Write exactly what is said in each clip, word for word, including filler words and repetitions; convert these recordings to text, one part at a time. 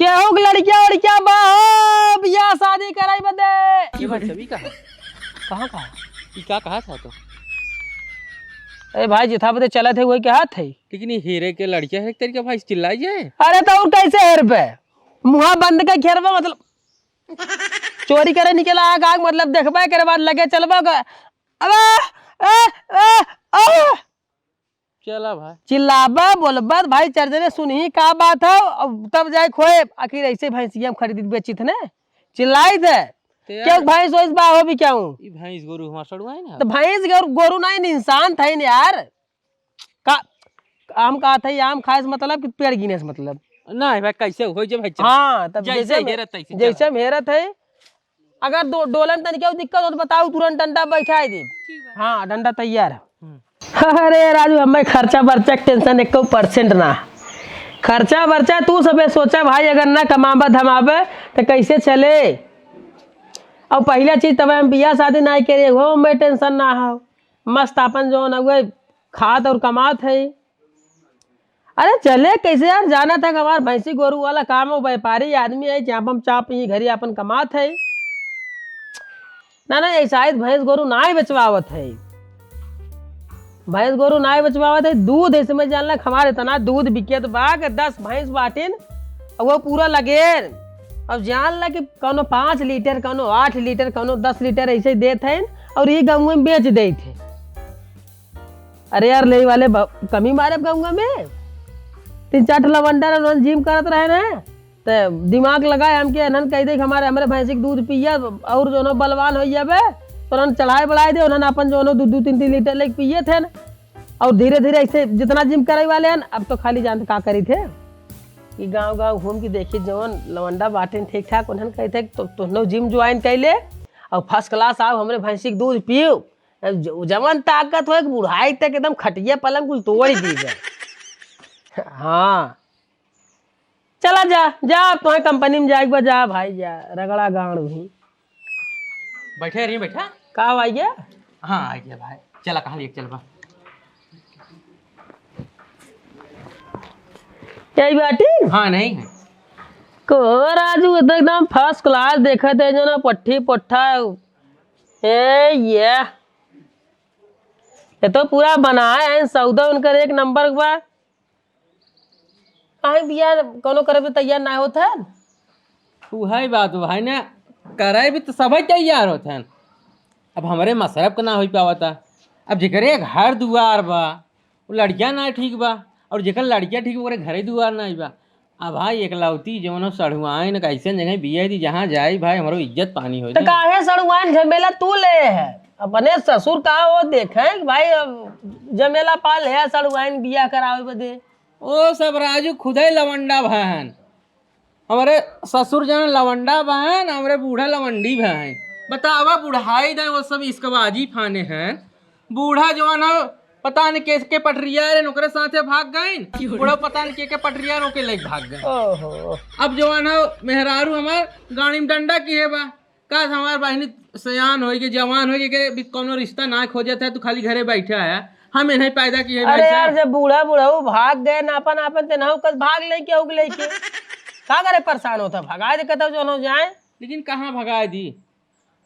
केहू के लड़किया वड़किया बा हो, बियाह शादी कराई बदे? ये भाई सभी कहा? कहाँ कहा? ई का कहा था तो? अरे भाई, जिथा बदे चलत है, वही कहा थे। लेकिन ये हेरे के लड़किया है, तेरी का भाई चिल्लाई जाए? अरे तो और कैसे हेर पे? मुहा बंद का घेरबा, मतलब, चोरी करे निकला आग, आग, मतलब, देखबा, एकरे बाद लगे चलबा का। अबे, ए, ए, ए। चला भाई। चिल्लाबा, बोलबा, भाई, चार जने सुनही का बात है, अब तब जाए खोए, आखिर ऐसे भैंसिया हम खरीद बेचित ने, चिल्लाई थे। तो यार, क्यों भैंस वैस बा हो भी क्यों? ई भैंस गोरू हमार सड़ुआ है ना। तो भैंस गोरू, गोरू नहीं, इंसान था ही नहीं यार। का, आम का था, आम खाए से मतलब कि पेड़ गिने से मतलब? नहीं भाई, कैसे हो जब भाई चल। हाँ, तब जैसे जैसे हम, हेरत तैसे जैसे चला। हम हेरत है, अगर दो, डोलन तनिक दिक्कत हो तो बताओ, तुरंत डंडा बैठाई दे। ठीक बा। हाँ, डंडा तैयार है। हम्म। अरे राजू, हमें खर्चा बर्चा के tension एको percent ना। खर्चा बर्चा तू सबे सोचा भाई, अगर ना कमाबे धमाबे तो कैसे चले? और पहला चीज तब हम बियाह शादी ना करे, वो हमें tension ना हो। मस्त अपन जौन हउए खात और कमात है। अरे चले कैसे यार, जानत है कि हमार भैंसी गोरू वाला काम है, व्यापारी आदमी है, चापम चाप ही घरी अपन कमात है। ना, ना, ऐसा है, भैंस गोरू ना ही बेचवावत है, भैंस गोरू ना ही बेचवावत है। दूध इसमें जान लग, हमारे इतना दूध बिकियत बा कि दस भैंस बाटिन, और वो पूरा लगेर। अब जान ला कि कौनो पाँच लीटर, कौनो आठ लीटर, कौनो दस लीटर ऐसे देत हैं, और ये गाँव में बेच देत हैं। अरे यार, ले वाले ब-, कमी मारे गाँव में। तीन चार ठो लवंडा रहन, जिम करत रहे ना, ते दिमाग लगाए हमके, इन्हन कह दे कि हमारे, हमरे भैंसी के दूध पिया और जौनो बलवान हो जाबे, तो उन्हन चढ़ाए बढ़ाए दे, उन्हन अपन जौनो दू दू तीन तीन लीटर लेके पिए थे ना। और धीरे धीरे ऐसे जितना जिम करे वाले हैं, अब तो खाली जानते का करी थे कि गाँव गाँव घूम के देखी जौन लवंडा बाटे ठीक ठाक, उन्हन कही थे तो तुहनो जिम ज्वाइन कर ले और फर्स्ट क्लास आओ, हमरे भैंसी के दूध पियो। अब ज-, जवन ताकत हो, एक बुढ़ाई तक एकदम खटिया पलंग कुल तोड़ ही दी जाए। हाँ, चला जा, जा, तुम्हें कंपनी में जाए के बा, जा भाई जा, रगड़ा गांड भी। बैठे रही, बैठा। का हो, आई गया? हाँ, आई गया भाई। चला, कहाँ लेके चलबा? यही बाटी? हाँ, नहीं है। को राजू, ये तो एकदम फर्स्ट क्लास देखत है, जो ना पट्ठी पट्ठा। ए, ये। ये तो पूरा बनाए हैं, सौदा उनकर एक नंबर बा। काहे बियाह कौनो करे पे तैयार ना होत हन? उहे बात बा भाई ना, करे भी तो सबै तैयार होत हन। अब हमरे मशरफ के ना होई पावता। अब जेकरे घर दुआर बा, वो लड़किया ना ठीक बा, और जेकर लड़किया ठीक बा, ओकरे घरे दुआर ना बा। अब भाई एकलौती जौन हो सढ़ुआइन, कैसे जगह बियाह दी, जहाँ जाई भाई हमरो इज्जत पानी होई तो ना। काहे सढ़ुआइन झमेला तू ले है? अपने ससुर का वो देखे कि भाई अब जमेला पाल है सढ़ुआइन बियाह करावे बदे। ओ सब राजू खुदे लवंडा भहन। हमरे ससुर जन लवंडा भहन, हमरे बूढ़ा लवंडी भहन। बतावा बुढ़ाई दे वो सब इसकबाजी फाने हैं। बूढ़ा जवान हो, पता नहीं के, के पटरिया रे ओकरे साथे भाग गइन। बूढ़ा पता नहीं के, के पटरिया रे ओके लेके भाग गइन। ओहो। अब जवान हो, मेहरारू हमार गाड़ी में डंडा किहे बा। का हमार बहिनी सयान होई के, जवान होई के, के भी कौनो रिश्ता ना खोजत है, तू खाली घरे बैठा है। हम इन्हें पैदा किहे भाई अरे यार, साहब। जब बूढ़ा बूढ़ा वो भाग गए ना अपन, अपन ते ना कस भाग ले के, उग ले के। का करे परेशान होता, भगाए दे कहता जो ना जाए। लेकिन कहाँ भगाए दी?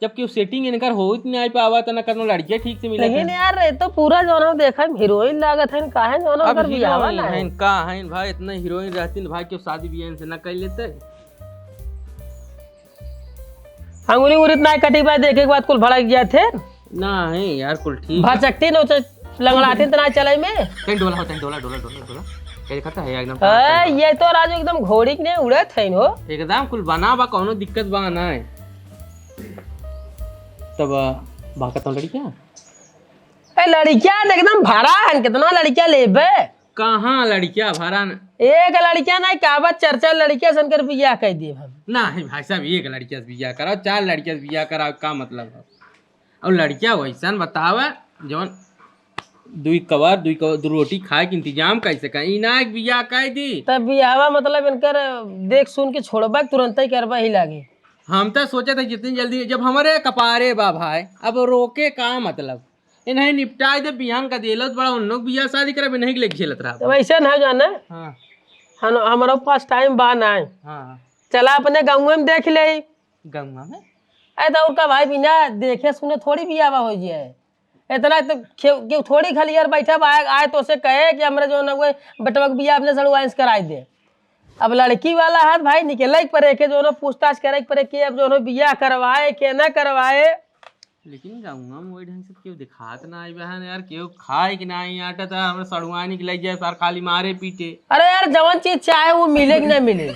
जबकि वो सेटिंग इनकर होत नहीं आई पावा, तो ना कौनो लड़किया ठीक से मिलत लेकिन है। यार, ये तो पूरा जौन हम देखा है, हीरोइन लागत है, काहे जौन अब उनकर बियाह हीरोइन ना है। हैं, का हैं भाई, इतना हीरोइन रहती न भाई, क्यों शादी बियाह इनसे ना कर लेते? अंगुरी उंगुरी इतना कटी बा, देखे के बाद कुल भड़क गया थे। ना है यार, कुल ठीक है। भचकती न उसे लंगड़ाती त ना चले में। तनी डोला हो, तनी डोला, डोला, डोला, डोला। ये देखा था, ये एकदम ए, ये तो राजू एकदम घोड़ी के नहीं उड़त है हो। एकदम कुल बना बा, कौनो दिक्कत बा ना है। तब, आ, बा कतौ लड़किया? ए, लड़किया त एकदम भरा है, कितना लड़किया लेबे? कहाँ लड़किया भरा न? एक लड़किया नहीं, का बा, चार चार लड़किया सन कर बियाह कर दिए हम। नहीं भाई साहब, एक लड़किया से बियाह कराओ, चार लड़किया से बियाह कराओ, का मतलब है? और लड़किया वैसन बतावे, जौन दुई कवर, दुई कवर, दू रोटी खाए के इंतजाम कैसे करें? ई ना एक बियाह कर दी। तब बियाहवा मतलब इनकर देख सुन के छोड़बा, तुरंत ही करबा ही लागे। हम तो सोचे थे जितनी जल्दी, जब हमारे कपारे बा भाई, अब रोके का मतलब? इन्हें निपटाए दे, बिहान का देलत बड़ा, उन लोग बियाह शादी करब, इन्हें के लेके झेलत रहा। तो वैसे ना जाना। हाँ। हम, हमरो पास टाइम बा नाहीं। हाँ। चला अपने गाँवे में देख लेई। गाँवा में? अरे तो और का भाई, बिना देखे सुने थोड़ी बियाह हो जाए। इतना तो केहू, केहू थोड़ी खाली यार बैठा बा, आए, आए तो उसे कहे कि हमरे जो ना वो बेटवा के बियाह अपने सड़ुआइन से कराई दे। अब लड़की वाला हाथ भाई निकले के परे के, जो ना पूछताछ करे के परे के, अब जो ना बियाह करवाए के ना करवाए। लेकिन गाँवा में वही ढंग से केहू दिखात ना आई बहन यार, केहू खाए कि ना आई आटा, तो हमरे सड़ुआइन के लग जाए सार, खाली मारे पीटे। अरे यार, जवन चीज चाहे वो मिले कि ना मिले,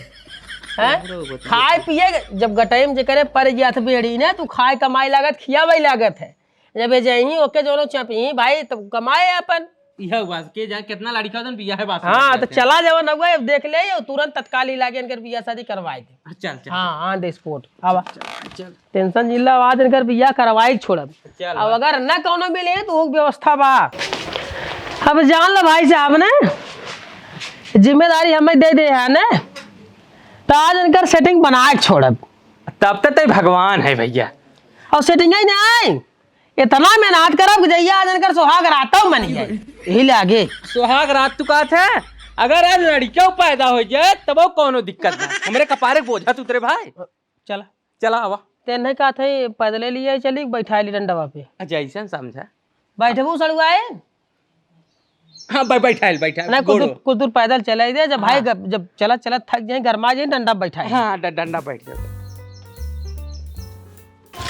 हैं? हमरो बता। खाए पिए जब गटई में जेकरे पड़ गया था बेड़ी ने, तू खाए कमाई लागत, खियावे लागत है। जब ये जही ओके जोनो चपही भाई, तब कमाए अपन। इहे बात के जा, कितना लड़का होतन बियाह है बात हाँ, तो चला जावा नगवा, अब देख ले, ये तुरंत तत्काल ही लागे इनकर बियाह शादी करवाए दे। हाँ, चल, चल, हाँ, चल। On the spot। आवा। चल, चल। Tension जिल्ला, आज इनकर बियाह करवाई छोड़ब। चल अब भाई। अगर न कौनो मिले तो वो व्यवस्था बा। अब जान लो भाई साहब ने, जिम्मेदारी हमें दे दे है ने, तो आज इनकर setting बना के छोड़ब। तब तक तो भगवान है भैया। और setting ही नहीं आई। इतना मेहनत करब कि जइया आज इनकर सुहाग रातौ मन जाए। यही ले आगे। सुहाग रात तू कहत है, अगर आज लड़कियों पैदा हो जाए, तब कौनो दिक्कत ना। हमरे कपारे के बोझा तू उतरे भाई। चला। चला आवा। ते नहीं कहत है, पैदले लिए चली, बैठा ली डंडवा पे। अच्छा, ऐसे समझा। बैठबू सड़ुआए? हाँ, बै-, बैठाइल, बैठाइल, नहीं, कुछ गोड़ो। दूर, कुछ दूर पैदल चलाई दे, जब भाई हाँ। ग-, जब चलत, चलत थक जाए, गरमा जाए, डंडा बैठाई। हाँ, ड-, डंडा बैठ जाए।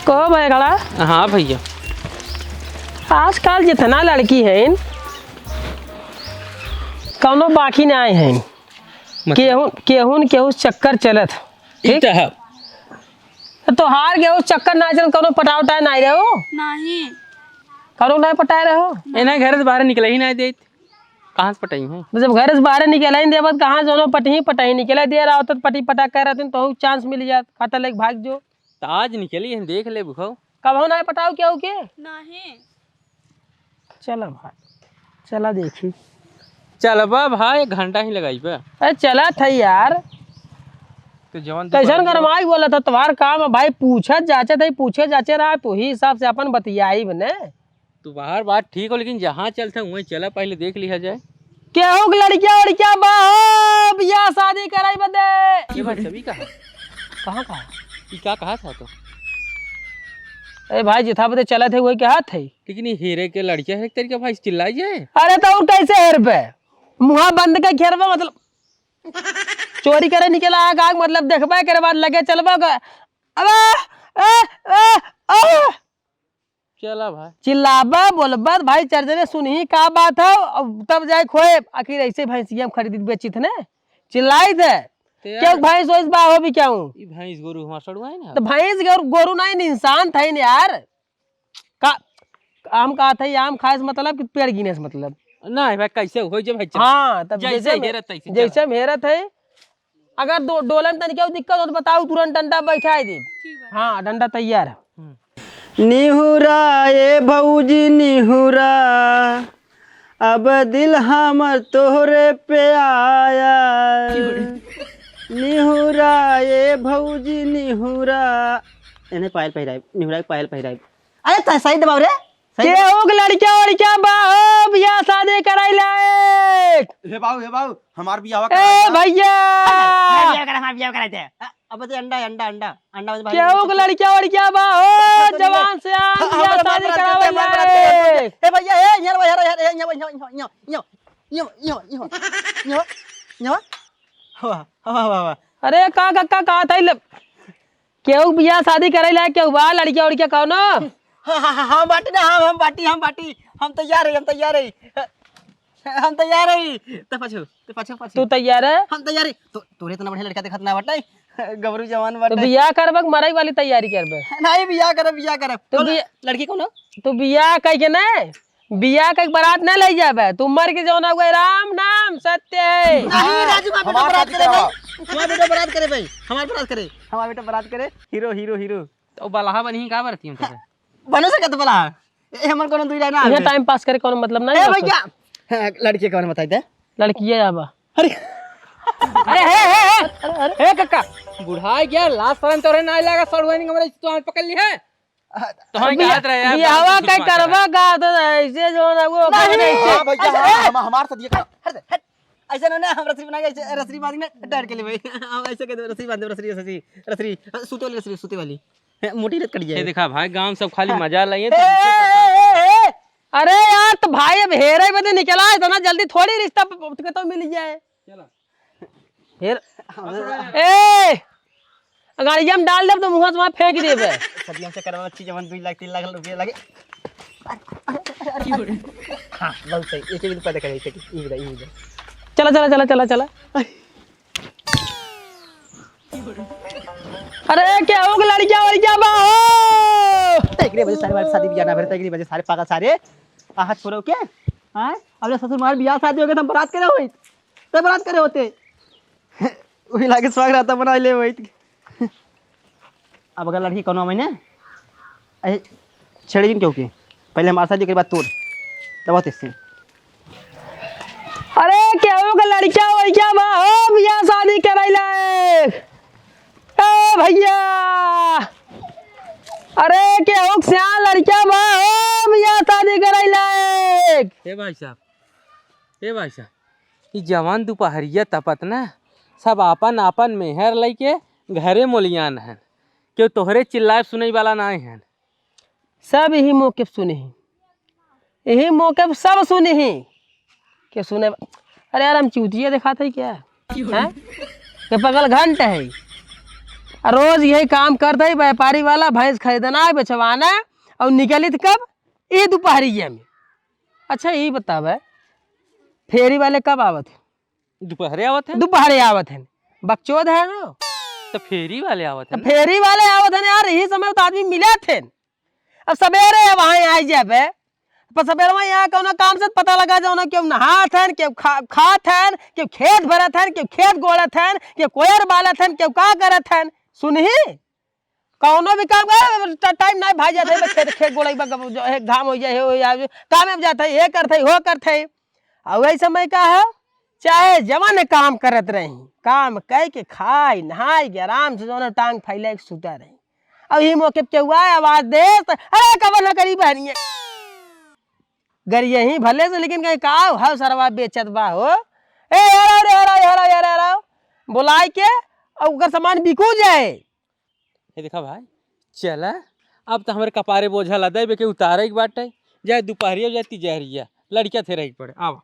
कहो भाई खड़ा। हाँ भैया। आजकल जितना लड़की हैं, कौनो बाकी ना आए हैं। मतलब? केहू, केहू न केहू चक्कर चलत। ठीक? ई त है। तो तोहार केहू चक्कर ना चल, कौनो पटाव उटाव ना रहो? नहीं। कौनो ना पटाए रहो? इन्हें घर से बाहर निकले ही ना देत। कहाँ से पटाई हैं? तो जब घर से बाहर निकले ही देबत, कहाँ जोनो पटही पटाई निकले दे रहा होता, तो पटी पटा कर रहते, तो chance मिल जात, खाता लेके भाग जो। तो आज निकली हैं, देख ले बुखाओ। कबहू ना पटाओ केहू के? नहीं। चला भाई, चला देखी। चलबा भाई, एक घंटा ही लगाई बा। अरे चला था यार। तो जवन तू कैसन कहत गरमाई बोला था, तुम्हार काम है भाई, पूछत जाचे थे, पूछे जाचे रहा, तो ही हिसाब से अपन बतियाई बने। तू बाहर बात ठीक हो, लेकिन जहाँ चलते वहीं चला, पहले देख लिया जाए। केहू के लड़किया वड़किया बा हो, बियाह शादी कराई बदे। ये बात सभी कहा। कहाँ कहा? ई का कहा था तो? ए भाई, जिथा बदे चलत है, वही कहा थे। लेकिन ये हीरे के लड़किया है, तेरे के भाई चिल्लाई जाए। अरे तो और कैसे हेर पे? मुहा बंद के घेरबा, मतलब, चोरी करे निकला आग, आग, मतलब, देखबा, एकरे बाद लगे चलबा का। अबे, ए, ए, ए। चला भाई। चिल्लाबा, बोलबा, भाई चार जने सुनही का बात है, अब तब जाए खोए, आखिर ऐसे भैंसिया हम खरीद बेचित ने, चिल्लाई दे। ते क्यों यार, भैंस वैस बा हो भी क्यों? ई भैंस गोरू हमार सड़ुआ है ना। तो भैंस गोरू, गोरू नहीं, इंसान था ही नहीं यार। का, हम कहा था, आम खाए से मतलब कि पेड़ गिने से मतलब। नहीं भाई, कैसे हो जब है चल। हाँ, तब जैसे जैसे हम, हेरत तैसे चल। जैसे हम हेरत है, अगर दो, डोलन तनिक दिक्कत हो तो बताओ, तुरंत डंडा बैठाए दे। ठीक बा। हाँ, डंडा तैयार है। हम्म। निहुरा ए भौजी निहुरा, अब दिल हमर तोहरे पे आया। निहुरा ए भौजी निहुरा। एने पायल पहिराइब, निहुरा के पायल पहिराइब। अरे त सही दबाओ रे, सही दबाओ। केहू के लड़किया वड़किया बा हो, बियाह शादी कराई लायक। हे बाऊ, हे बाऊ, हमार बियाह ए करा दे। भैया। हमार बियाह करा, हमार बियाह करा दे। अ, अब तो अंडा, अंडा, अंडा, अंडा बस बाहर केहू के निकल। लड़किया वड़किया बा हो, तो, तो, जवान से आन हाँ, बियाह हमार शादी बरात करावल करते, हमार बरात करते। जाए। ए भैया, ए, यहाँ, यहाँ, यहाँ, यहाँ, यहाँ, यहाँ, यहाँ, यहाँ, यहाँ, यहाँ, यहाँ, यहाँ, यहाँ, यहाँ, वाह, वाह, वाह, वाह। अरे का, का, का, का था ले? केहू बियाह शादी करे लायक केहू बा, लड़किया उड़किया कौनो? हाँ, हाँ, हाँ, हम बाटी ना, हम, हम बाटी, हम बाटी, हम तैयार है, हम तैयार है, हम तैयार है। तो पाछो, तो पाछो, पाछो। तू तैयार है? हम तैयार है। तो तोरे इतना बढ़िया लड़का दिखात ना बाटे, गबरू जवान तो बाटे। बियाह करबक, मरई वाली तैयारी करबे? नहीं, बियाह करब, बियाह करब। तो कौन बिया-, लड़की कौन हो? तू बियाह कह के ना, बियाह के बारात ना ले जाबे, तू मर के जौन हुए, राम नाम सत्य है। नहीं, राजू, हमार बेटा हमार बारात शादी करे करावा। भाई। हमार बेटा बारात करे भाई। हमार बेटा बारात करे। हीरो, हीरो, हीरो। तो बलहा बनी का बरती हम तो? बनो सकत बलहा। ए, हमर कोनो दुई राय ना ये है। Time pass करे कोनो मतलब नहीं ए है। भैया। हाँ, लड़की कौन बताई दे? लड़की ये आबा। अरे। अरे, हे, हे, हे। अरे, अरे। हे, कक्का। बुढ़ा गया, लाज शरम तोरे ना लगा, सड़ुआइन हमरे तो हाथ पकड़ ली है। तो हम बिया-, कहत रहे यार, बियाहवा बात के कुछ करबा का तो ऐसे जो ना वो नहीं। करे ऐसे। हाँ भैया, हाँ, हम, हमार साथ ये कर। हट, हट। ऐसे ना, ना, हम रसरी बनाएंगे, ऐसे रसरी बांध के ना, डर के लिए भाई। हम ऐसे कह दो, रसरी बांध दो, रसरी, रसरी, रसरी, सूते वाली रसरी, सूते वाली। हैं, मोटी रत कट जाए। ये देखा भाई, गांव सब खाली हाँ। मजा लाइए, ए, तो ए, मुझसे ए, ए, ए, ए! अरे यार, तो भाई अब हेरे बदे निकला है, इतना जल्दी थोड़ी रिश्ता प-, प-, के तो मिल जाए। चला। हेर, ए, गाड़िया में डाल देब तो मुँह से वहाँ फेंक देबे। सदियों से करवा अच्छी जवन दो लाख तीन लाख रुपया लगे। हाँ, बहुत सही। एक एक रुपया देखे, एक एक, ई बता, ई बता। चला, चला, चला, चला, चला। अरे, केहू के लड़किया वड़किया बा हो? तेकरे वजह सारे बार शादी बियाह ना भरे, तेकरे वजह सारे पागल सारे। आहा, छोड़ो के? हाँ? अब ले ससुर मार बियाह शादी हो गया, तो हम बारात करे होइत। तो बारात करे होते। वही लागे सुहाग रात मना ले होइत। अब अगर लड़की कौनो महीने, अरे, छेड़िन क्यों के? पहले हमारे शादी के बाद तोर। तब होते से। अरे, केहू के लड़किया वड़किया बा हो, बियाह शादी करे लायक? ए भैया, अरे, केहू के सियान लड़किया बा हो, बियाह शादी करे लायक? ए भाई साहब, ए भाई साहब, ई जवान दुपहरिया तपत ना, सब आपन आपन मेहर लइके घरे मोलियान हन। केहू तोहरे चिल्लाए सुनई वाला नाय हन। सब यही मौके पे सुने ही, यही मौके पे सब सुने ही। के सुने, अरे यार, हम चूतिया दिखात है क्या? हैं? ये पगल घंट है। आ रोज यही काम करत है, व्यापारी वाला भैंस खरीदना है, बेचवाना है, और निकलित कब? ई दुपहरिया में। अच्छा, ई बतावे, फेरी वाले कब आवत है? दुपहरे आवत है। दुपहरे आवत है। बकचोद है ना? तो फेरी वाले आवत है तो ना? फेरी वाले आवत है यार, यही समय तो आदमी मिलत है। अब सवेरे वहाँ आ जाबे, पर सवेरे वहाँ यहाँ कौनो काम से पता लगा जाओ ना, केहू नहात है, केहू खा-, खात है, केहू खेत भरत है, केहू खेत गोड़त है, केहू कोयर बालत है, केहू का करत है। सुनही, कौनो भी काम करे, ट-, टाइम नाहीं भाई जात है, बस खेत, खेत गोड़ई बा, जो है, घाम हो जाए, हो जाए, कामे में जात है, ये करत है, हो करत है। और वही समय का है, चाहे जवन काम करत रही, काम कह के खाई, नहाई के आराम से जौन टांग फैले के सुता रही। अब यही मौके पे केहू आए, आवाज दे, तो, "अरे, कबर ना करी बहनिया।" गरिया ही भले से, लेकिन कहीं का हो, सरवा बेचत बा हो। ए, यार, यार, यार, यार, यार, यार, यार, बुलाए के, और ओकर सामान बिकू जाए। ये देखा भाई, चला, अब तो हमारे कपारे बोझा लदे बे के उतारे के बाटे, जाए दुपहरिया, जाए तिजहरिया, लड़किया थे रह के पड़े। आवा।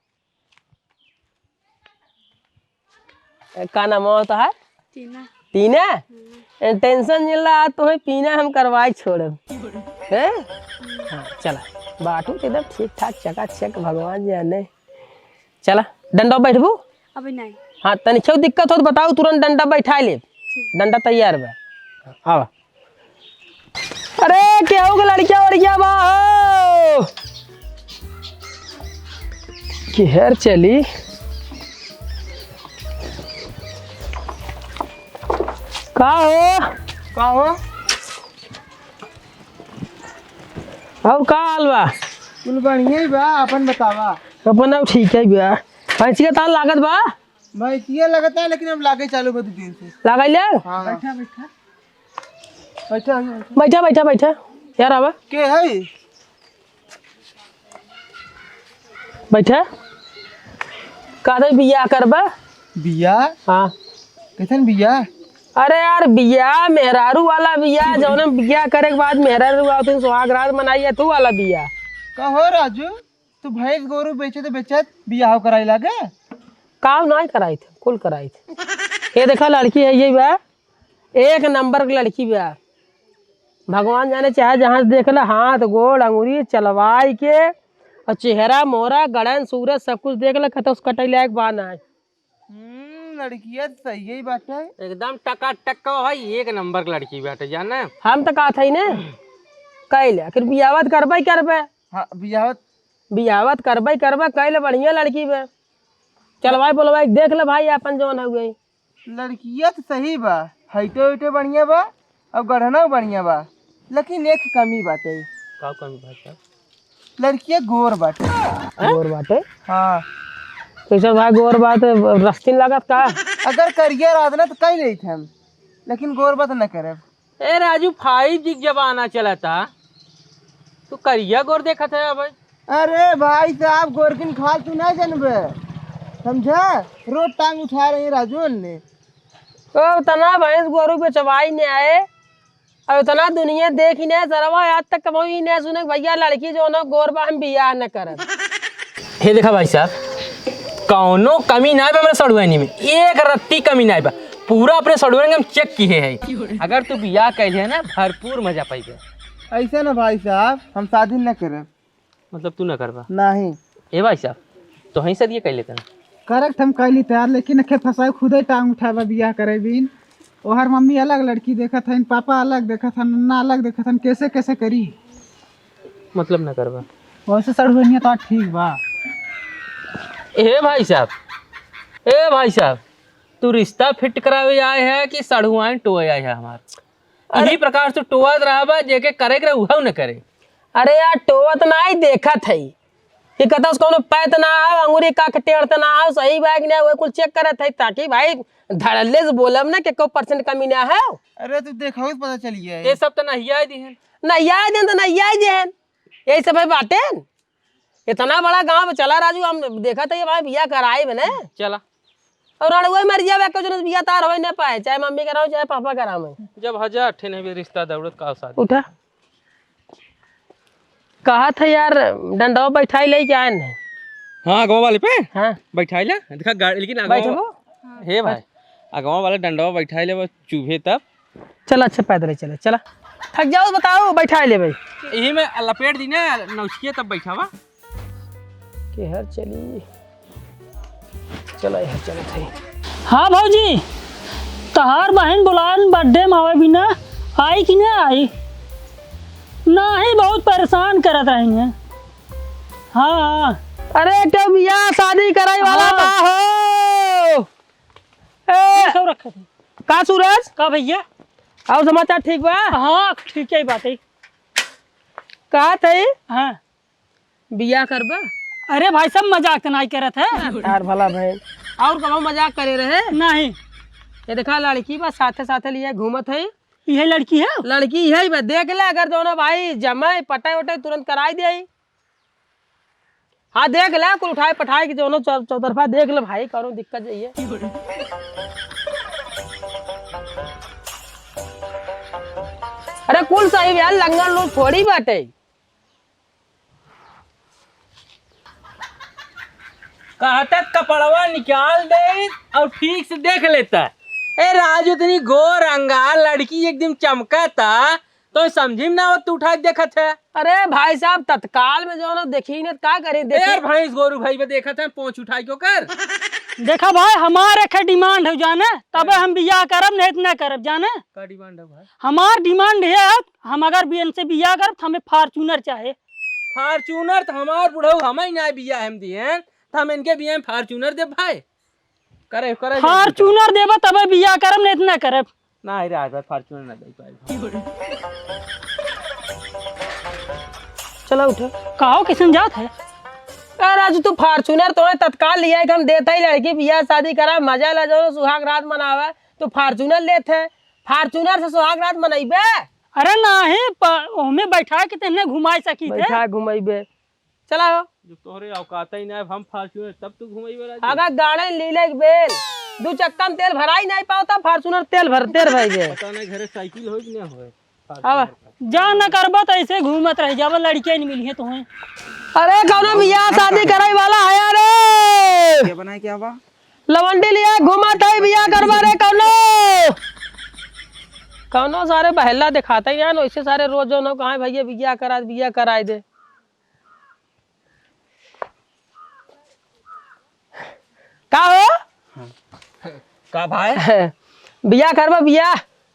ए, का नाम होता है? टीना। टीना? हम्म। ए, टेंशन जिन ला, आज तोहे पीना हम करवाई छोड़ब। हैं? हाँ, चला। बाटू तो एकदम ठीक ठाक, चकाचक, भगवान जाने। चला, डंडा बैठबू? अबे नहीं। हाँ, तनी क्यों दिक्कत हो तो बताओ, तुरंत डंडा बैठा ले। ठीक। डंडा तैयार बा। आवा। अरे, केहू के लड़किया वड़किया बा हो? केहर चली? का हो? का हो? और का हाल बा? कुल बढ़िया ही बा, अपन बतावा। अपन अब ठीक है बा। भैंसी का ताल लागत बा? भैंसिया लगता है, लेकिन अब लागे चालू बा दू दिन से। लागल है? हाँ। बैठा, बैठा। बैठा, बैठा। बैठा, बैठा, बैठा। यार आवा। के है? बैठा। का दे बियाह करबा? बियाह? हाँ। कैसन बियाह? अरे यार, बियाह, मेहरारू वाला बियाह, जौन बियाह करे के बाद मेहरारू आवत हैं, सुहाग रात मनाई है, तू वाला बियाह। का हो राजू? तू भैंस गोरू बेचे तो बेचत बियाह कराई लागे? काम नाहीं कराई थे, कुल कराई थे। ये देखा लड़की है, ये बा, एक नंबर की लड़की बा। भगवान जाने चाहे जहाँ से देख ले, हाथ, गोड़, अंगुरी चलवाई के, और चेहरा, मोहरा, गड़न, सूरत, सब कुछ देख ले, कहते उस कटई लायक बा नाहीं। हम्म, लड़किया तो सही ही बाटे। एकदम टकाटक का भाई, एक नंबर की लड़की बाटे, जाने। हम तो कहत हई ने, कैले, आखिर बियाह तो करबे ही करबे। हाँ, बियाह। बियाह तो करबे ही करबे, कैले बढ़िया लड़की बे। चलवाई बोलवाई देख ले भाई, अपन जौन हउए। लड़किया तो सही बा, height-ओ weight बढ़िया बा, और गढ़ना बढ़िया बा, लेकिन एक कमी बाटे। का कमी बाटे? लड़किया गोर बाटे। गोर बाटे? हाँ। कैसे भाई गोर बाटे, रस्तीन लागत का? अगर करिया रहत ना तो कह लेत हम, लेकिन गोर बात न करब। ए राजू, five G के जमाना चलता, तू करिया गोर देखत है भाई? अरे भाई साहब, गोरकिन खाल तू ना जनबे। समझा? रोज टांग उठा रही राजू ने। तो उतना भैंस गोरू बेचवाई ने आए, और उतना दुनिया देखी ने सरवा, आज तक कबहू ई ने सुने कि भैया लड़की जौन गोर बा हम बियाह न करब। हे देखा भाई साहब, कौनो कमी ना बा हमरे सड़ुआनी में, एक रत्ती कमी ना बा। पूरा अपने सड़ुआनी के हम चेक किहे है। अगर तू बियाह कैले है ना, भरपूर मजा पाइबे। ऐसे ना भाई साहब, हम शादी न करब। मतलब तू ना करबा? नहीं। ए भाई साहब, तोहई से दिए कैले तन। करेक्ट हम कैली तैयार, लेकिन अखे फंसाई खुदे टांग उठाबा बियाह करे बिन। ओहर मम्मी अलग लड़की देखत हन, पापा अलग देखत हन, नन्ना अलग देखत हन, कैसे कैसे करी? मतलब ना करबा? वैसे सड़ुआनिया तो ठीक बा। ए भाई साहब, ए भाई साहब, तू रिश्ता फिट करावे आए है कि सड़ुआइन टोए आए है हमार? अरे यही प्रकार से टोवत रहबा, जेके करे के रहे उहउ न करे। अरे यार, टोवत नाही, देखत है। ये कहता उसको कोनो पैत ना हो, अंगूरी का के टेढ़त ना हो, सही बा कि ना, वो कुल चेक करत है, ताकि भाई धड़ल्ले से बोलब ना कि एको परसेंट कमी ना हो। अरे तू देखा, पता चल गया है। ये सब तो नहिया दिहन। नहिया दिहन तो नहिया दिहन। यही सब है बातें। इतना बड़ा गांव में चला राजू, हम देखा था ये भाई बियाह कराए बने। चला। और रड़ुआ मर जावे, कुछ बियाह तार होई ना पाए, चाहे मम्मी कराओ, चाहे पापा कराओ। जब हजार ठे नहीं रिश्ता दौड़त का शादी। उठा। कहा था यार, डंडवा बैठाई ले जाए ने। हाँ, अगवा वाले पे? हाँ। बैठाई ले, देखा गाड़ी, लेकिन अगवा बैठबो? हे भाई, अगवा वाला डंडवा बैठाई ले, वो चुभे तब। चला, अच्छा, पैदल ही चला, चला। थक जाओ, बताओ, बैठाई ले भाई। यही में लपेट दी ना, नौसिया तब बैठावा। के हर चली। चला, यह चलत है। हाँ भौजी, तहार बहिन बुलान बर्थडे में आवे बिना आई कि ना आई? नाही, बहुत परेशान करत रही है। हाँ, हाँ। अरे, केहू बियाह शादी कराई वाला हाँ। बा हो? ए, सब रखा था। का सूरज? का भैया? और समाचार ठीक बा? हाँ, ठीक है बात है। कहा थे? हाँ। बियाह करबा? अरे भाई, सब मजाक त नाई करत है। यार भला भाई। और कबो मजाक करे रहे? नहीं। ये देखा लड़की बा साथे साथे लिए घूमत है। यही लड़की है? लड़की यही बा, देख ले अगर दोनों भाई जमे पटाई वटाई तुरंत कराई दे। हाँ देख ले कुल उठाए पठाए के दोनों चौ-, चौतरफा देख ले भाई, कौनो दिक्कत जाइए। अरे कुल सही बा यार, लंगन लोग थोड़ी बाटे। कहता कपड़वा निकाल दे और ठीक से देख लेता। ए राजू, इतनी गोर अंगार लड़की एकदम चमकता, तो समझी में ना आवत, तू उठा के देखत है। अरे भाई साहब, तत्काल में जो ना देखी ने, का करी, ए देखी। यार, भैंस गोरू भाई पे देखत है, पोंछ उठाई के ओकर। देखा भाई, हमार एक डिमांड है जाने, तबे हम बियाह करब, नहीं तो ना करब जाने। का डिमांड है भाई? हमार डिमांड ये है, हम अगर भी इनसे बियाह करब, तो हमें Fortuner चाहे। Fortuner तो हमार बुढ़ऊ हमें ना बियाह हम दिए, तो हम इनके बियाह में Fortuner दे भाई। करे, करे, Fortuner देबा तबे बियाह करब, नहीं तो ना करब। ना, ही रहा, Fortuner ना दे पाए। चला उठे। कहो, किसन जात है? ए राजू, तू Fortuner तोहे तत्काल लिया के हम देत है, लड़की बियाह शादी करा, मजा ला जाओ, सुहाग रात मनावे, तू Fortuner लेत है, Fortuner से सुहाग रात मनइबे? अरे नाही, प-, ओमे बैठा के तेने घुमाई सकी थे। बैठा घुमइबे। चला हो। जब तोहरे औकात ही ना है, हम Fortuner तब तू घुमाई वाला जी। अगर गाड़े लीले के बेल, दू चक्का में तेल भराई नहीं पावता, Fortuner तेल भर, तेल भर गए। पता नहीं घरे साइकिल होई कि ना होई। अब जा न करबा त ऐसे घूमत रह जाबा, लड़कियां नहीं मिली है तुम्हें। अरे कौनो बियाह शादी कराई वाला है यार। क्या बनाए क्या बा? लवंडी लिया घूमत है, बियाह करबा रे कौनो। कौनो सारे बहला दिखाता ही यार, वैसे सारे रोज जो ना कहाँ भैया बियाह करा, बियाह कराई दे। का हो? का भाई? बियाह करबा बियाह?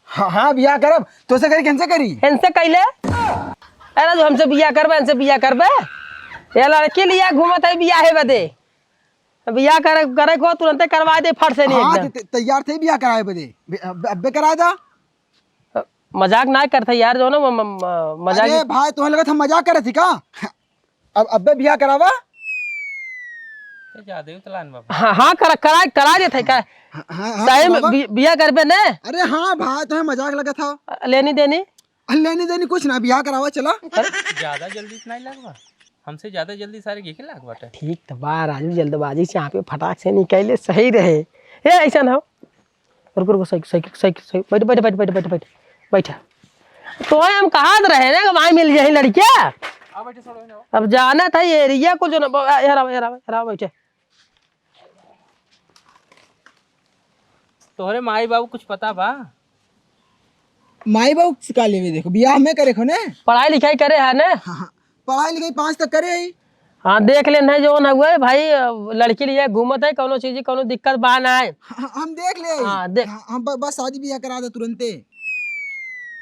हाँ, हाँ, बियाह करब। तोसे करी, केनसे करी? इनसे कैले? अरे, जो हमसे बियाह करबे, इनसे बियाह करबे? ये लड़की लिया घूमत है बियाहे बदे। बियाह करे, करे को तुरंते करवा दे फट से नहीं हाँ, एकदम। ते-, ते-, तैयार थे बियाह कराए बदे। बे-, अब-, अब्बे करा दा। मजाक ना करत है यार, जो ना म-, म-, म-, मजाक अरे भाई, तोहे लगत हम मजाक करत ही का? अब अब्बे बियाह करावा? ते ज्यादा ही उतलान बाबा। हाँ, हाँ, करा, करा, करा देत है का? हाँ, हाँ, हाँ, सही में बाबा। बि-, बियाह करबे ने? अरे हाँ भाई, तोहे मजाक लगत था। लेनी देनी? अरे लेनी देनी कुछ ना, बियाह करावा, चला। ज्यादा जल्दी तो नहीं लगवा। हमसे ज्यादा जल्दी सारे के लाग बाटे। ठीक त बा राजू, जल्दबाजी से यहाँ पे फटाक से निकले सही रहे। ए, ऐसा ना हो। रुक, रुक, साइकिल, साइकिल, साइकिल, साइकिल, बैठ, बैठ, बैठ, बैठ, बैठ, बैठ, बैठ। तोहे हम कहत रहे ना कि भाई मिल जाई लड़किया। आ बैठे, छोड़ो ना। अब जाना था ये एरिया को जो ना, ब-, आ, यार, आ, यार, आ, यार, आ, बैठे। तोहरे माई बाबू कुछ पता बा? माई बाबू से का लेवे, देखो, बियाह में करे खो ने। पढ़ाई लिखाई करे है ने? हाँ, हाँ। पढ़ाई लिखाई पाँच तक करे ही। हाँ, देख ले, नहीं जौन हुए भाई, लड़की लिए घूमत है, कौनो चीज, कौनो दिक्कत बा ना है। हाँ, हम देख ले। हाँ, देख। हाँ, हम ब-, बस शादी बियाह करा दे तुरंते।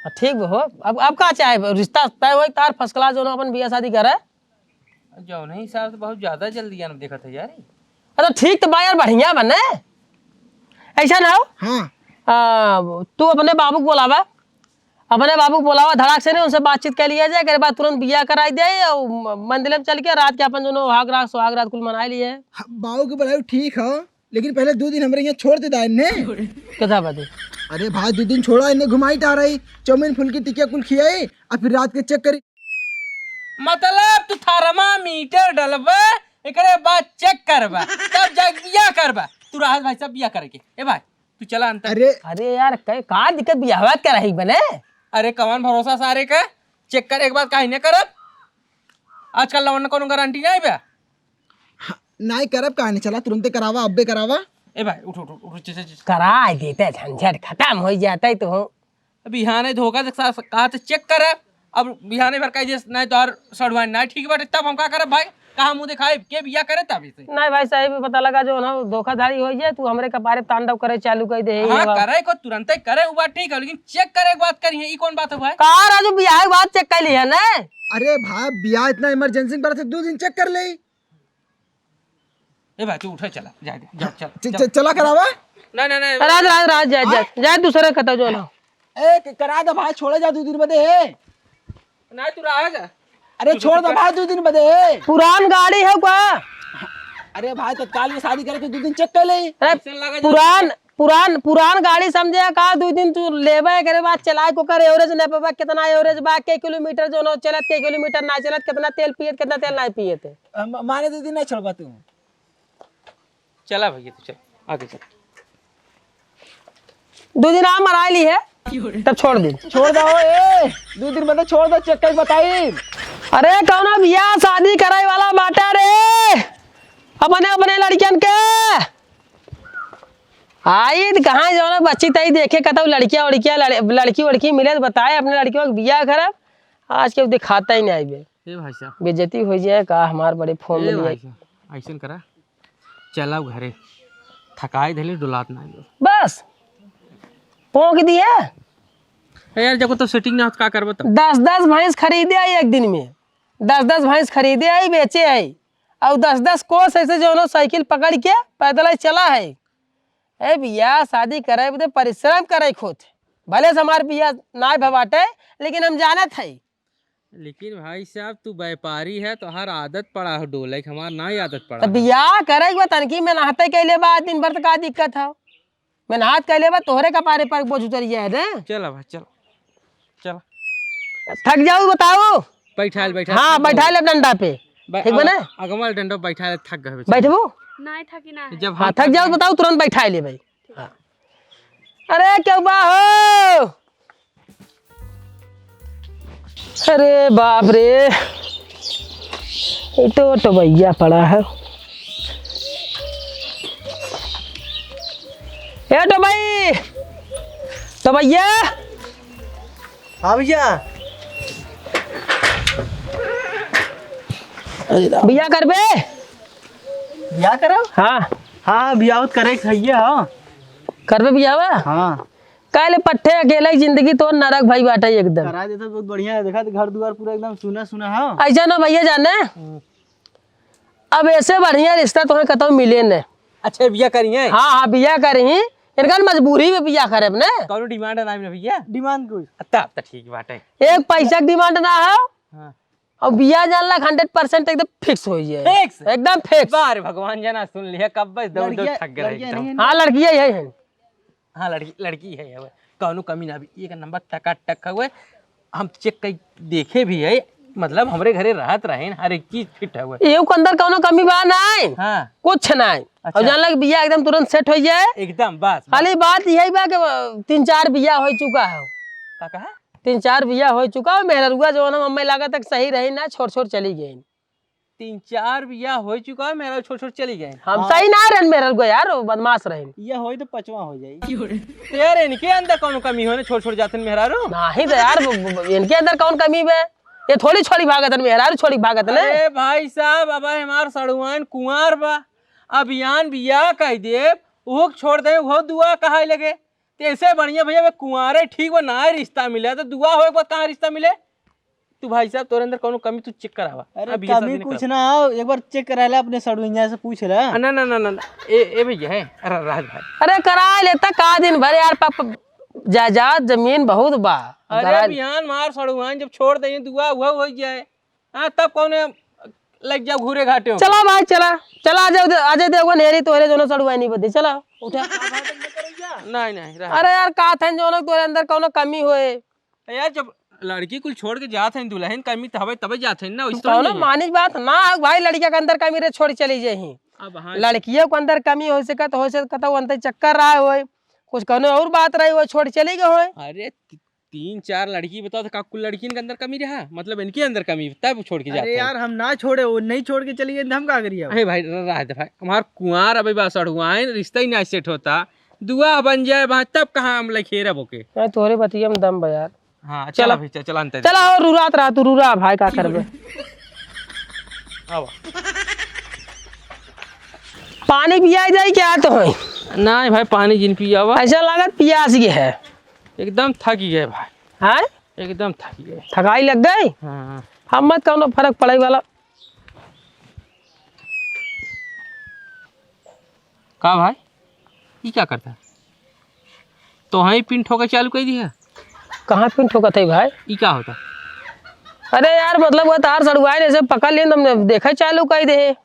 हाँ, ठीक बा हो। अब, अब का चाहे, रिश्ता तय होई, तार first class जौन अपन बियाह शादी करे। जौन ही हिसाब से बहुत ज्यादा जल्दी आन देखत है यार। अरे ठीक त बा यार, बढ़िया बने। ऐसा ना हो? हाँ। आ, तू अपने बाबू को बोलावा, अपने बाबू को बोलावा, धड़ाक से नहीं, उनसे बातचीत कर लिया जाए, एकरे बाद तुरंत बियाह कराई दे और म-, मंदिर में चल के रात के अपन दोनों सुहाग रात, सुहाग रात कुल मनाई लिए। हाँ, बाबू के बोलाऊ ठीक है, लेकिन पहले दो दिन हमरे यहाँ छोड़ दे दाए ने। कथा बात है? अरे भाई, दो दिन छोड़ा, इन्हें घुमाई टहराई, चाउमीन फुल्की टिकिया कुल खियाई, और फिर रात के check करी। मतलब तू thermometer डलबे, एकरे बाद check करबा, तब जाके बियाह करबा। तू रहत भाई सब बियाह करे के। ए भाई, तू चला अंदर। अरे अरे यार, कै-, का दिक्कत, बियाह बात कराही बने? अरे कौन भरोसा सारे का? Check करे के बाद काहे नहीं करब? आजकल लवन कौनो guarantee नहीं बा। हाँ, नहीं करब काहे नहीं? चला तुरंते करावा, अब्बे करावा। ए भाई, उठ, उठ, उठ, उठ, चल, चल, चल। कराई देते, झंझट खतम होइ जाते तो। बिहाने धोखा से सा-, कहा तो check करे, अब बिहाने भर कह दिए, "नहीं, तोहर सड़ुआइन नहीं ठीक बाटे," तब हम का करब भाई? कहाँ मुँह दिखाई? के बिया करे तब इसे? नहीं भाई, सही में पता लगा जो ना धोखाधड़ी होइ जाए, तू हमरे कपारे तांडव करे चालू कर दे, ये हाँ, बात। करे को तुरंते करे, वो बात ठीक है, लेकिन check करे के बात करिए, ई कौन बात है भाई? का राजू, बियाह के बाद check कर लिया ने? अरे भाई, बियाह इतना emergency में पड़ा था, दो दिन check कर ले। ए भाई, तू उठे चला, जा, जा, जा, चल, च-, चल। च-, चला करावा? नहीं, नहीं, नहीं। राज, राज, राज, जा, जा, हाँ? जा, दूसरे कतौ जो ना। ए, क-, करा दे भाई, छोड़े जा दो दिन बदे। नहीं, तू रह जा। अरे, तू छोड़ दे भाई, दो दिन बदे। पुरान गाड़ी है का? अरे भाई, तत्काल में शादी करे तो दो दिन check कर ले। अरे, ऐसन लगे पुरान, जैसे पुरान, पुरान गाड़ी समझे का? दो दिन तू लेबे, एकरे बाद चलाए को कर, average नहीं पाबा, कितना average बा, के किलोमीटर जो ना चलत, के किलोमीटर ना चलत, कितना तेल पियत, कितना तेल नहीं पियत है। अ, म-, माने दो दिन नहीं छोड़बा तू? चला भैया, तू चल, आगे चल। दो दिन आ मराई ली है, तब छोड़ दे। छोड़ दो, ए, दो दिन बदे छोड़ दो, check कर बताई। अरे, कौनो बियाह शादी करे वाला बाटा रे, अपने, अपने लड़कियन के। आई त कहाँ जौन बच्ची तई देखे, कतौ लड़किया, उड़किया, लड़-, लड़की, उड़की मिले त बताए, अपने लड़कियों के बियाह करब। आज के दिखाता ही नहीं आइबे। ए भाई साहब। बेइज्जती होइ जाए का हमार बड़े फोन ए में लिए। भाई साहब, ऐसन करा, चला घरे, थकाई धैले डोलात ना आइयो। बस, पोंक दिए। ए यार, जब तो setting ना हो तो का करबो तब? दस दस भैंस खरीदे आई एक दिन में, दस दस भैंस खरीदे आई, बेचे आई, और दस दस कोस ऐसे जौन साइकिल पकड़ के पैदल ही चला है। ए बियाह शादी करे बदे परिश्रम करे खुद, भले से हमार बियाह नाय भवाटे, लेकिन हम जानत है। लेकिन भाई साहब, तू व्यापारी है, तोहार आदत पड़ा हो डोले के, हमार ना आदत पड़ा तो हो। बियाह करे के बाद तनकी मेहनत कैले बा, दिन भर तो का दिक्कत है? मेहनत कैले बा, तोहरे कपारे पर बोझ उतर जाए रे। चल अब, चल, चल। थक जाऊ बताओ। बैठाल, बैठाल, हाँ, थक जाऊ। बैठाल अब डंडा पे। बै-, ठीक बा ना? अग-, अगवा डंडा बैठाल, थक गए बेचारे। बैठबू? नहीं थकी ना है। जब हाँ, हम थक थक जाऊ, गए। बताओ, तुरंत बैठाल ले भाई। हाँ। अरे, क्यों बा हो? अरे बाप रे, ये तो टोबैया पड़ा है। ए टोबई, टोबैया। हाँ भैया। अरे राम। बियाह करबे? बियाह करब? हाँ। हाँ, बियाह तो करे के हइये, हाँ। करबे बियाहवा? हाँ। काहे ले पट्ठे अकेला ही जिंदगी तोर नरक भई बाटे एकदम। करा देता बहुत बढ़िया है, देखा तो घर दुआर पूरा एकदम सूना सूना है। ऐसा ना भैया जाने, हम्म। अब ऐसे बढ़िया रिश्ता तुम्हें कतौ मिले ने। अच्छा, बियाह करी है? हाँ, हाँ, बियाह करी ही। इनका मजबूरी में बियाह करे ने। कौनो demand ना है भैया? Demand कुछ? तब तो ठीक बात है। एक पैसा की demand ना है। हाँ। और बियाह जान ला hundred percent एकदम fix होइ जाए। Fix? एकदम fix। बार भगवान जाना सुन लिया, कब बस दौड़ दौड़ लड़कियां, थक गए लड़कियां एकदम। नहीं हाँ, लड़कियां ही है। हाँ, लड़की, लड़की है, है। कौनो कमी ना भी, एक नंबर टकाटक है। हम check कर देखे भी है, मतलब हमरे घरे रहत रहेन, हर एक चीज फिट हवे। एहू के अंदर कौनो कमी बा नाई। हाँ। कुछ नाई। अच्छा। और जान लग बिया एकदम तुरंत सेट हो जाए। एकदम, बस, बस। खाली बात यही बा कि तीन चार बिया हो चुका है। का कहा? तीन चार बिया हो चुका है, मेहररुआ जौन हम हमें लागत तक सही रही ना, छोड़ छोड़ चली गई। तीन चार बिया हो चुका है, मेहरारू छोड़ छोड़ चली गई। हम हाँ। सही ना रहन मेहररुआ यार, वो बदमाश रहन। ये होई तो पचवा हो जाई। तो यार इनके अंदर कौन कमी हो ना, छोड़ छोड़ जातन मेहरारू? नहीं तो यार, वो, वो, इनके अंदर कौन कमी बे? ये थोड़ी छोड़ी भागत हन, मेहरारू छोड़ी भागत ने। अरे भाई साहब, अब हमार सड़ुआइन कुंवार बा, अभियान बियाह कह देब, उहो के छोड़ दे, उहो दुआ कहाई लगे। ते ऐसे बढ़िया भैया, बे कुंवारे ठीक बा, ना रिश्ता मिले, तो दुआ हो एक बार कहाँ रिश्ता मिले? तू भाई साहब, तोरे अंदर कौनो कमी तू चेक करावा। अरे अब बियाह कमी शादी कुछ ना हो, एक बार चेक करा ले, अपने सड़ुआइन से पूछ ले। आ, ना, ना, ना, ना, ना। ए, ए भैया, है, अरे राज भाई। अरे करा लेता का दिन भर यार, प-, प-, जायदाद जमीन बहुत बा। अरे करा ले। बिहान मार सड़ुआइन जब छोड़ दे दुआ, उहा हो जाए। हाँ, तब कौने लग जाओ घूरे घाटे हो। चला भाई, चला, चला, आ जाओ, अजय देवगन हेरी तोहरे दोनों सड़ुआइन बदे, चला, उठा। नहीं, नहीं, रहा। अरे यार, का थन जौन तोहरे अंदर कौनो कमी होए। यार, जब लड़की कुल छोड़ के जात हैं, दुल्हन कमी त हवे, तबे जात हैं ना, वैसे थोड़ी कौनो नहीं है। मानिस बात ना, भाई, लड़किया के अंदर कमी रे, छोड़ चली जाही। अब हाँ, लड़कियों के अंदर कमी हो सकत, हो सकत, वो अंदर चक्कर रहा होए, कुछ कौनो और बात रही हो, छोड़ चली गए होए। अरे, ती-, तीन चार लड़की बताओ, तो का कुल लड़कियन के अंदर कमी रहा? मतलब, इनके अंदर कमी, तब छोड़ के जाते अरे हैं। यार, हम ना छोड़े, वो नहीं छोड़ के चली गई, तो हम का करिए अब? अरे भाई, र-, रह दे भाई, हमार कुंवार अबे बा सड़ुआइन, रिश्ता ही ना सेट होता, दुआ बन जाए भाई, तब कहाँ हम लखेरब ओके। भाई, तोहरे बतिया में दम बा यार। हाँ, चला। चला भाई, चल, चला, अंतर चला, और रुरात रहा तू, रुरा भाई, का करबे? आवा। पानी पिया जाई क्या तो है? नहीं भाई, पानी जिन पियावा। ऐसा लागत पियास गए है। एकदम थक गए भाई। हाँ? एकदम थक गए। थकाई लग गई? हाँ। हम मत कौनो फर्क पड़े वाला। का भाई, ई का करता? तोहई पिन ठोके चालू कर दिया? कहाँ पिन ठोकत है भाई? ई का होता? अरे यार, मतलब, वो तार सड़ुआइन ऐसे पकड़ लेन, तुमने देखा चालू कर दे।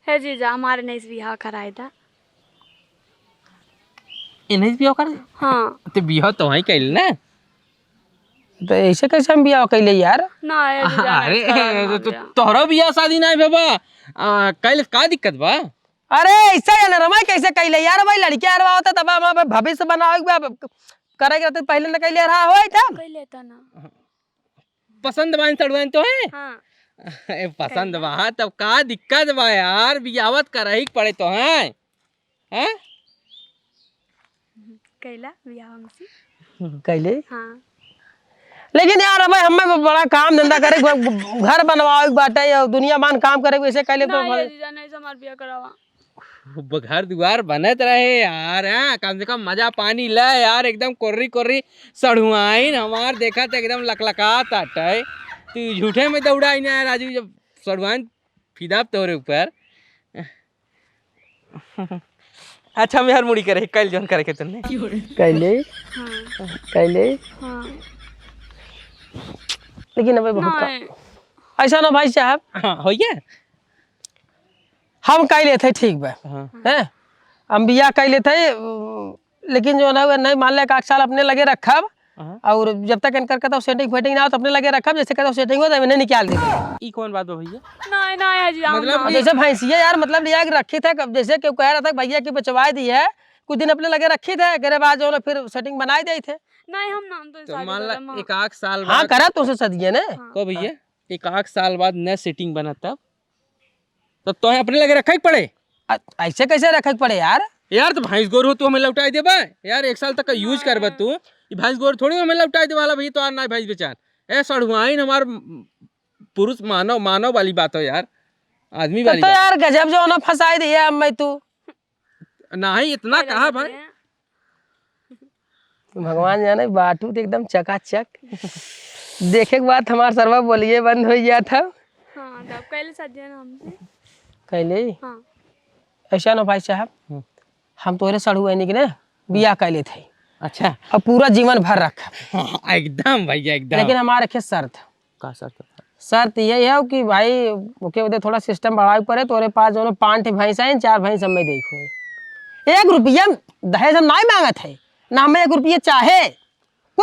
हे जीजा, हमारे नहीं से बियाह कराए दा। इन्हें से बियाह कर? हाँ। ते बियाह तोहई कैल ना? तो ऐसे कैसे हम बियाह कैले यार? ना, हे जीजा, अरे, नहीं, तो, तो, बियाह। तोहरो बियाह शादी ना है बाबा। आ, कैल का दिक्कत बा? अरे, ऐसा है ना रमा, कैसे कैले यार? भाई, लड़कियां अरवा होता तब हम भविष्य बनावे के बा, करे के रहते पहले न कैले रहा होए तब। कैले था ना। पसंद बा इन सड़ुआइन तो है? हाँ। ए, पसंद कैला। बा, तब का दिक्कत बा यार? बियावत करही के पड़े तो है। हैं? कैला बियाह हमसे। कैले? हाँ। लेकिन यार, अब हमें बड़ा काम धंधा करे, घर बनवावे के बाटे, या दुनिया मान काम करे, वैसे कैले तो ना, भले ये जीजा नहीं से हमार बियाह करावा। घर दुआर बनत रहे यार, हाँ, कम से कम मजा पानी ले यार, एकदम कोर्री कोर्री सड़ुआइन हमार देखा त एकदम लकलकात आटे। तू झूठे में दौड़ाई ना राजू, जब सड़ुआइन फिदा तोरे ऊपर। अच्छा, मेहर मुड़ी करे, कल जौन करे के तन्ने। कैले? हाँ। कैले? हाँ। लेकिन अबे बहुत का-, नहीं। ऐसा ना भाई साहब। हाँ, हो गया। हम कह लेते हैं, ठीक बा। हाँ। हैं? हम बियाह कह लेते हैं, लेकिन जो ना, नहीं मान ले, एक आध साल अपने लगे रखब, हाँ। और जब तक इनकर कहता सेटिंग फेटिंग ना हो, तो अपने लगे रखब, जैसे कहता सेटिंग हो, तो इन्हें निकाल देबे। ई कौन बात बा भैया? नहीं, नहीं, अजी, आओ मतलब ना। कि जैसे भैंसिया यार, मतलब लिया के रखी थे, जैसे केहू कह रहा था भैया कि बेचवाए दी है, कुछ दिन अपने लगे रखी थे, एकरे बाद जो ना फिर सेटिंग बनाए दे थे। नहीं, हम ना, हम तो तो शादी मान ला, करब, हाँ। एक आध साल हाँ, बाद करब तो उसे सदिये ने। हाँ। को भैया, एक आध साल बाद न सेटिंग बना तब? तब तोहे अपने लगे रखे के पड़े। अ-, ऐसे कैसे रखे के पड़े यार? यार, तो भैंस गोरू तू हमें लौटाई देबा यार, एक साल तक का use करबा तू। ये भैंस गोरू थोड़ी हमें लौटाई देबा, हाला भैया, तो यार ना भैंस बेचान। ए, सढ़ुआइन हमार पुरुष मानव, मानव वाली बात हो यार, आदमी तब वाली तो बात। यार गजब जो ना फंसाई दिया अब मैं तू। नहीं, इतना अरे कहा बाप भाई। रे। भगवान जाने, बाटू तो एकदम चकाचक। देखे के बाद हमार सरवा बोलिए बंद हो गया था। हाँ, तब कैले सज्जन हमसे। कैले? हाँ। ऐसा ना भाई साहब, हम्म। हम तोहरे सढ़ुआइन के ना बियाह कैले थे। अच्छा। अब पूरा जीवन भर रख। एकदम भैया, एकदम। लेकिन हमारे के शर्त। का शर्त था? शर्त ये है कि भाई, ओके, ओदे थोड़ा system बढ़ावे के पड़े, तोरे पास जो पाँच ठे भैंस हैं, चार भैंस हमें देखो। एक रुपया दहेज हम नाहीं मांगत है, ना हमें एक रुपया चाहे।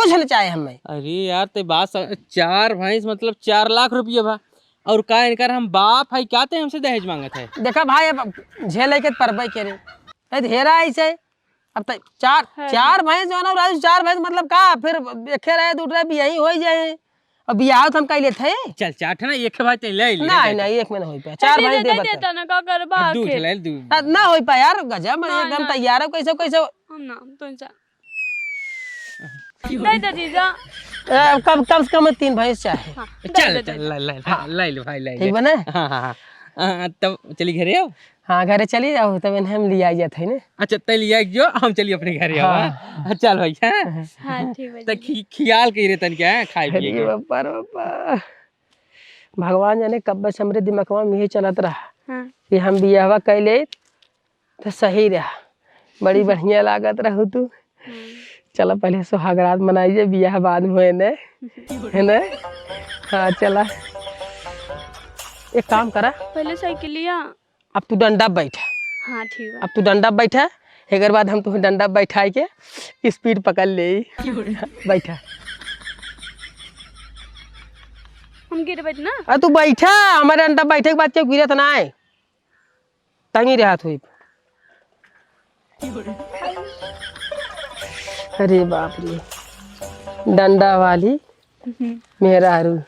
कुछ न चाहे हमें। अरे यार, ते बात स-, चार भैंस मतलब चार लाख रुपया भा, और का इनकर हम बाप है, का ते हमसे दहेज मांगत है? देखा भाई, अब झेले के परबे के रे, नहीं तो हेरा ऐसे। अब त चार, है। चार भैंस जो ना राजू, चार भैंस मतलब का, फिर एके रहे, दू रहे, बियाही हो जाए। अब बियाह तो हम कह लेते हैं। चल, चार ठे ना, एक भाई ते ले ले, नहीं, ले। नहीं, एक में ना हो पाए। चार दे, भाई दे, दे दे बता। देता ना, का करबा अब दू आखिर? ठे ले, दू। ना, ना हो पाए यार, गजब, मैं ना, एकदम ना। तैयार है, कैसे, कैसे। हम ना, हम तो इंसान। दे दे जीजा। ए, कम, कम से कम तीन भैंस चाहे। हाँ, दे चल, दे, चल, दे। ले, ले, हाँ। ले ले भाई, ले ठीक ले। बने? हाँ, हाँ, हाँ। हाँ, तब चली घरे आओ। हाँ, घरे चली जाओ, तब इन्हें हम लिया जात है ना। अच्छा, तै लिया जो, हम चली अपने घरे आओ, हाँ। हाँ? चल भाई, हाँ? हाँ, ठीक बा त जी। खी-, खियाल कही रे तन क्या है, खाए पिए अरे के। बापा रे बापा। भगवान जाने कब से हमरे दिमागवा में यही चलत रहा हाँ। कि हम बियाहवा कैले तो सही रहा, बड़ी बढ़िया लागत रहू तू। हम्म। चला पहले सुहागरात मनाई जे, बियाह बाद में है ने, है ने? हाँ, चला। एक काम करा। पहले साइकिलिया। अब तू डंडा बैठा। हाँ, ठीक बा। अब तू डंडा बैठा, एकर बाद हम तुम्हें डंडा बैठाई के स्पीड पकड़ ले। बैठा। हम गिर बैठ ना? अरे तू बैठा, हमारे डंडा बैठे के बाद क्यों गिरत ना है? तंगी रहत हुई। अरे बाप रे, डंडा वाली हम्म। मेहरारू।